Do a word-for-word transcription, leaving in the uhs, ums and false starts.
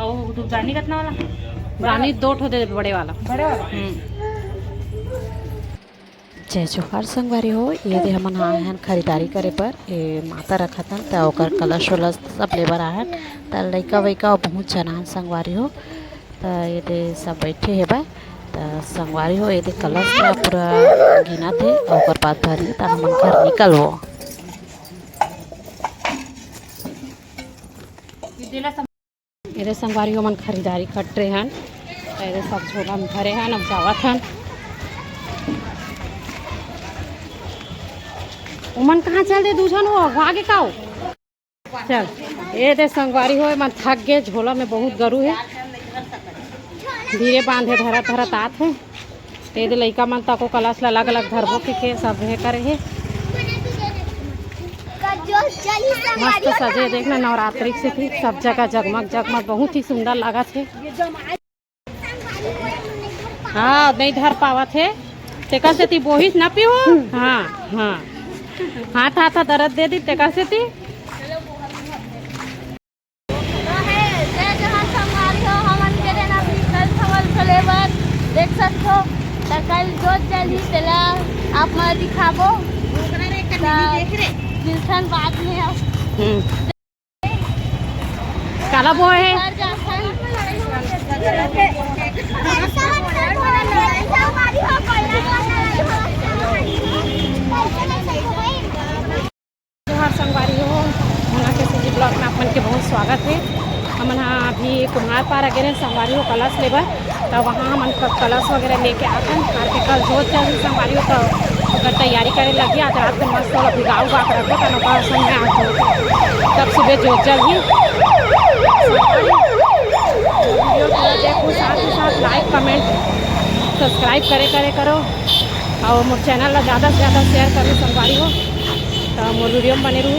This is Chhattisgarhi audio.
अउ धूपदानी कतना वाला? धूपदानी दो ठो दे दे, बड़े वाला। बड़े वाला? हम्म। जय जोहार संगवारी हो, ये दे हमन आए हन खरीदारी करे बर। ये माता रखत हन, त ओकर कलश वलश सब ले बर आए हन। त लइका वइका बहुत झन आए हन संगवारी हो, त ये दे सब बैठे हेबे। त संगवारी हो, ये दे कलश ला पूरा गिनत हे, ओकर बाद भरही, त हमन घर निकलबो। एदे संगवारी हो, हमन खरीदारी कट रहे हन, एदे सब झोला में भरे हन, अब जावत हन। उमन कहाँ चल दे, दू झन हो, आगे का हो? चल, एदे संगवारी हो, एमन थक गे, झोला में बहुत गरू हे, धीरे बांधे धरत धरत आत हे। ते दे लइका मन तको कलश ला अलग-अलग धरबो के, के सब हे करे हे। मस्त सजे, देखना, नवरात्रि से ठीक सब जगह जगमग जगमग, बहुत ही सुंदर लागत हे। हाँ, नहीं धर पावत हे, तेकर सेती बोहिस ना पीहू। हाँ, हाँ, हाथ हाथ दर्द दे दी, तेकर सेती। तो हे, जय जोहार संगवारी हो, हमन गे रेहेन अभी कलश वलश ले बर, देख सकथो, त कल जोत जलही, तेला आप मन दिखाबो। त मिलथन बाद में अब। हम्म। काला बोहे हे? घर जाथन। जोहार संगवारी हो, मोना के सिटी ब्लॉग में आप मन के बहुत स्वागत हे। हमन हा अभी कुम्हार पारा गे रेहेन संगवारी हो कलश ले बर, त वहाँ हमन क-, कलश वगैरह लेके आथन, करके कल जोत जलही संगवारी हो, त ओकर तैयारी करे लगही। आज रात के मस्त ओला भिगा उगा के रखबो, तब ओकर संग में आज जोत, तब सुबह जोत जलही। वीडियो पूरा देखो, साथ ही साथ like, comment, subscribe करे करे करो, और मोर चैनल ला ज़्यादा से ज़्यादा share करो संगवारी हो, त मोर वीडियो में बने रहू।